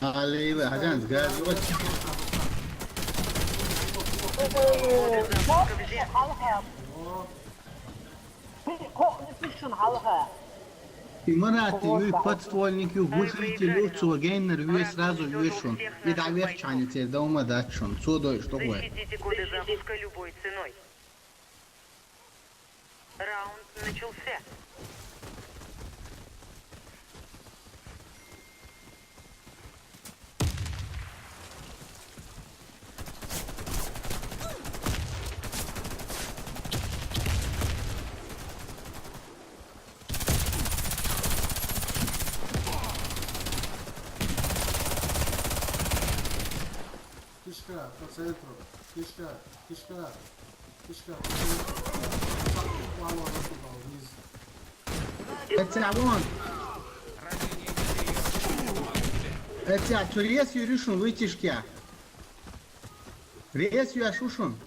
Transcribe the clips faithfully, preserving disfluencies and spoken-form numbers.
Алейва, хӀажанс, газ, вот. Имарат, и подствольник, и глушитель, и цо гейнер, весь сразу вешун. И да вешчани цер дома дачун. Цо дой, что хуй. Защитите коды запуска любой ценой. Раунд начался. Кишка, по центру. Кишка, кишка, кишка, по центру. Вау, вау, вау, вау, вниз. Эця вон. Эця, цу рез юришун вытяжкя. Рез юашушун.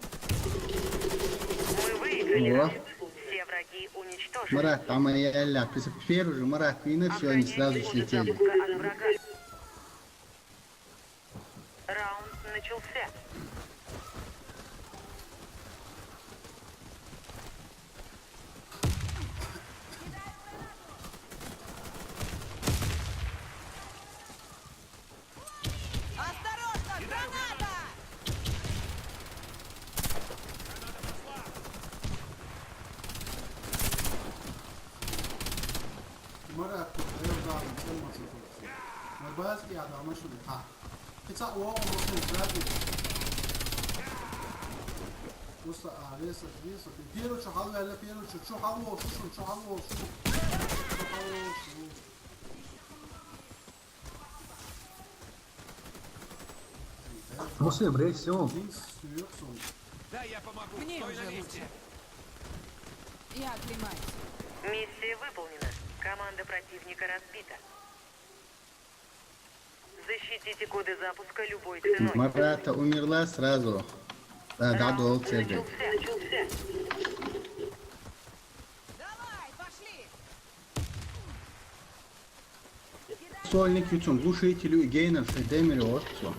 Мы выиграли. О. Все враги уничтожены. Марат, там я ля, пис-, первый же Марат, и на всё, они сразу слетели. Запуска от врага. Раунд начался. Осторожно, граната! Марат, я вам дам, всем молодцы. На базке я дам, а что ли? А. Кица, о, о, о, о, сзади. Просто, а, резко, резко. Первый, что, халу, я первый, что, что, халу, что, что, что, халу, что. Что, халу, что. Муслим, рейс, всё. Блин, сверху. Да, я помогу. Мне уже лучше. Я оклемаюсь. Миссия выполнена. Команда противника разбита. Защитите коды запуска любой ценой. Марата умерла сразу. Да, да, дол цербер. Начался. Давай, пошли! Сольник ютюм, глушителю и гейнер, шедемер, вот всё.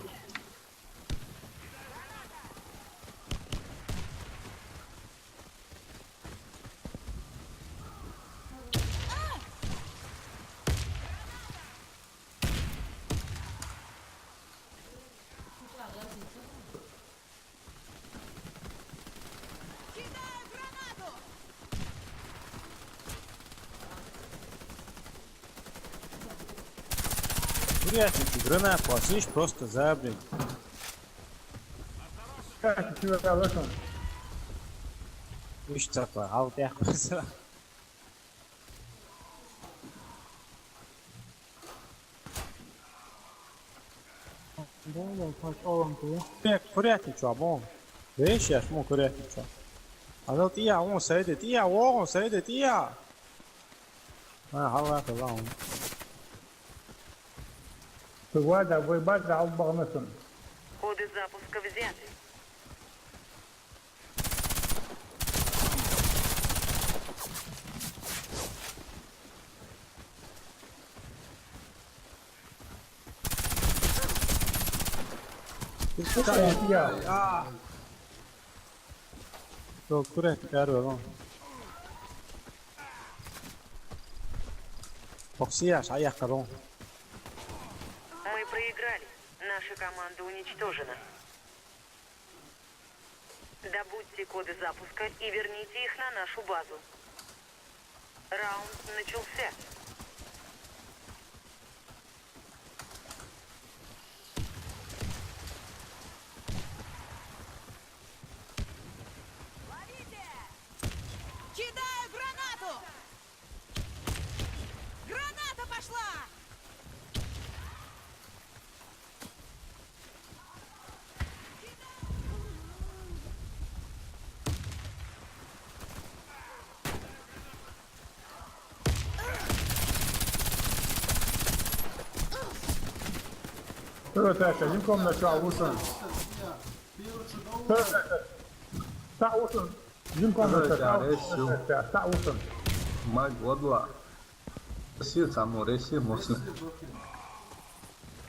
Кидаю гранату! Курятники, гранат, слышь, просто забрин. Как ты сюда вышел? Ишь, цапа, а вот я просто. Бу, бу, пошёл он туда. Бек, курятник чё, бу? Беш яш, му курятник чё? Адал тия, он сайды тия, он сайды тия. А, хала, хала, он. Тыгвада, выбар да албагнысын. Коды запуска взяты. Ё, курек, первый, вон. Боксия, шая, корон. Мы проиграли. Наша команда уничтожена. Добудьте коды запуска и верните их на нашу базу. Раунд начался. Ловите! Кидаю гранату! Граната пошла! Tövbe, Lincoln-da şu an vursun. Tövbe. Sağ olsun. Lincoln-da şu an. Sağ olsun. Mike, вот ладно. Все, само, все, можно.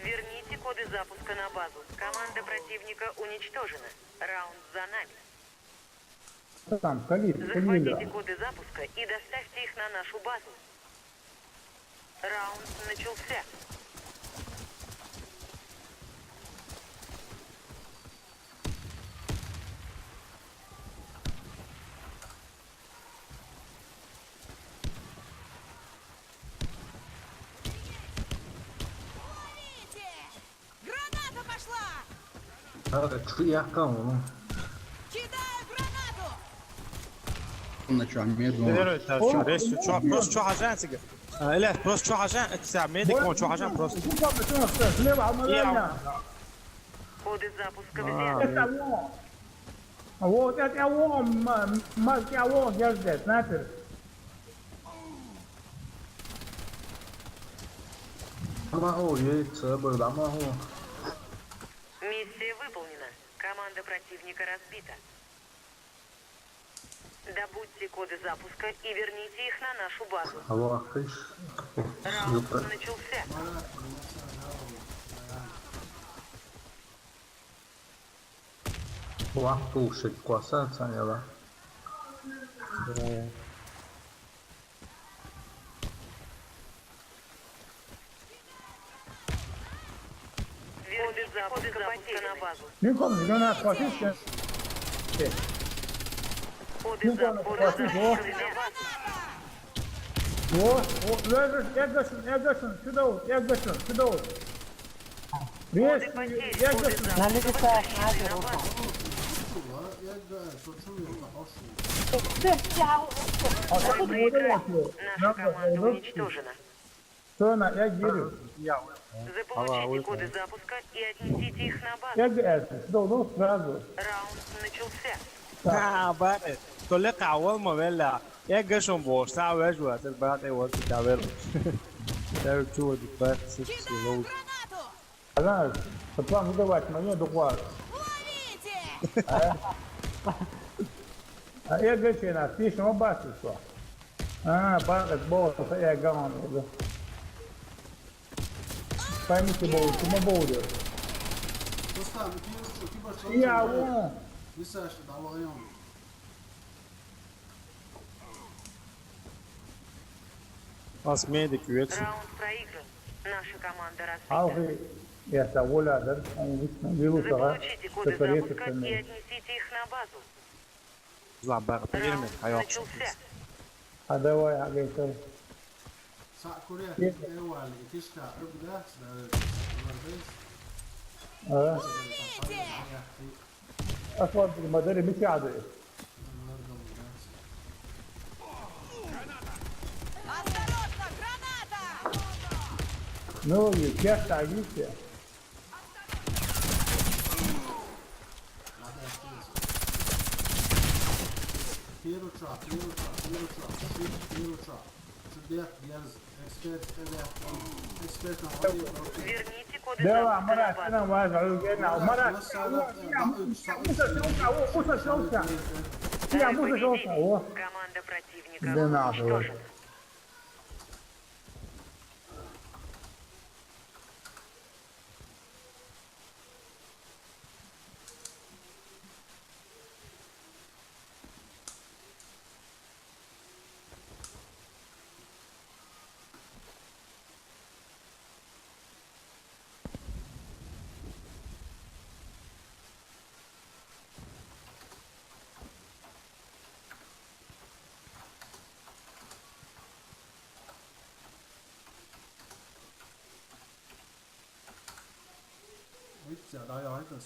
Верните коды запуска на базу. Команда противника уничтожена. Раунд за нами. Там, Калиб, Захватите Калиб. Коды запуска и доставьте их на нашу базу. Раунд начался. Граната пошла! Ага, чё я там, ну? Кидаю гранату! На чё, медленно? О, Рейс, чё, о, просто чё, хожан, сига? А, или просто чё, хожан? Это вся медик, он чё, хожан, просто. Слева, слева, слева, а мы... Я. Коды запуска взяты. Это он. Вот это он, ма-, ма-, это он, я здесь, знаете. Амаго, ей, цебр, амаго. Миссия выполнена. Команда противника разбита. Добудьте коды запуска и верните их на нашу базу. Алло, Акыш. Раунд начался. Вахту шить кваса, Саня, да? Да. Коды запуска потеряны. Ником, где нас хватит? Коды запуска потеряны. О, о, лежит, эгашин, эгашин, сюда вот, эгашин, сюда вот. Коды потеряны. Налегай, Саш, на. Ты, ты, а, наша команда уничтожена. Что она? Я гирю. Заполучите коды запуска и отнесите их на базу. Я гирю. Что, ну, сразу. Раунд начался. А, бать, только кого мы вела? Я гашон бо, ставишь вот, это бать, вот, это вела. There are two of the best six year old. Она, план выдавать, но не духват. А? А я гашон, а ты что, басишь, что? А, ба-, бо, я гамон, да. Поймите, бо, чему бо, да. Просто, ну, ты что, ты пошёл, я, что, вон. Не Саша, да, вон. Аз медик, вец. Раунд проигран. Наша команда разбита. Алгы, я, воля, да, он вируса, да? Заполучите коды запуска и отнесите их на базу. Зла, бак, перемен, хайок. Раунд начался. А давай, а, гайсай. Сакуре, эвал, итишка, рубда, да, рубда. А? Уходите! Aslan, madari мичады. Осторожно, граната! Ну и всех садите. Первый шаг, первый шаг, первый шаг, первый шаг. Верните коды. Бела, запуска на базу. Мара, сина ваза, угена, Мара. Муса, Муса, Муса, Муса, Муса. Я, Муса, Муса, о. Команда противника уничтожена. Vitsi, ja, da, ja, das.